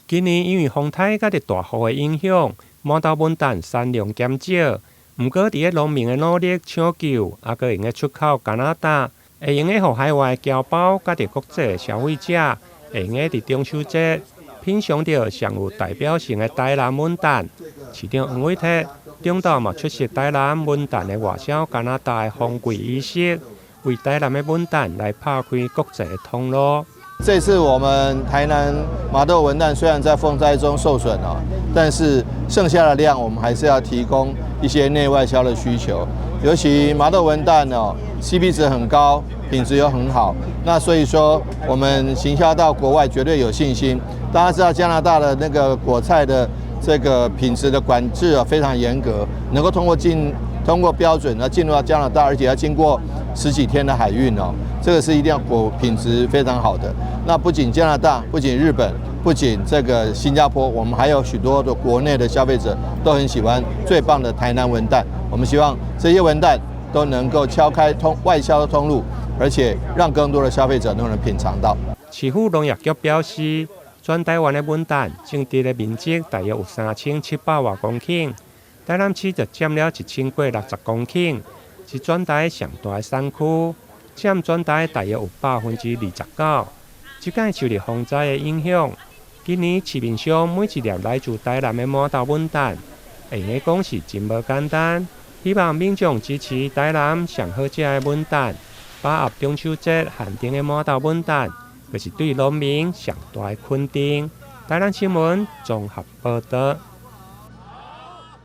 今年因為風颱佮著大雨的影響，麻豆文旦產量減少。毋過，佇咧農民的努力搶救，猶閣會用得出口加拿大，會用得予海外僑胞佮著國際的消費者，會用得佇中秋節品嚐著上有代表性的台南文旦。市長黃偉哲中晝嘛出席台南文旦的外銷加拿大的封櫃儀式，為台南的文旦來拍開國際的通路。這次我們台南麻豆文旦雖然在風災中受損了，但是剩下的量我們還是要提供一些內外銷的需求。尤其麻豆文旦哦，CP 值很高，品質又很好，那所以說我們行銷到國外絕對有信心。大家知道加拿大的那個果菜的這個品質的管制啊非常嚴格，能夠通過標準呢進入到加拿大，而且要經過十幾天的海運哦，這個是一定要果品質非常好的。那不僅加拿大，不僅日本，不僅這個新加坡，我們還有許多的國內的消費者都很喜歡最棒的台南文旦。我們希望這些文旦都能夠敲開通外銷的通路，而且讓更多的消費者都能品嘗到。市府農業局表示，全台灣的文旦種植的面積大約有3700外公頃，台南市就佔了1060公頃，是全台上大的產區，佔全台大約有29%。這擺受著風災的影響，今年市面上每一粒來自台南的麻豆文旦，會用得講是真無簡單。希望民眾支持台南上好食的文旦，把握中秋節限定的麻豆文旦，就是對農民上大的肯定。台南新聞綜合報導。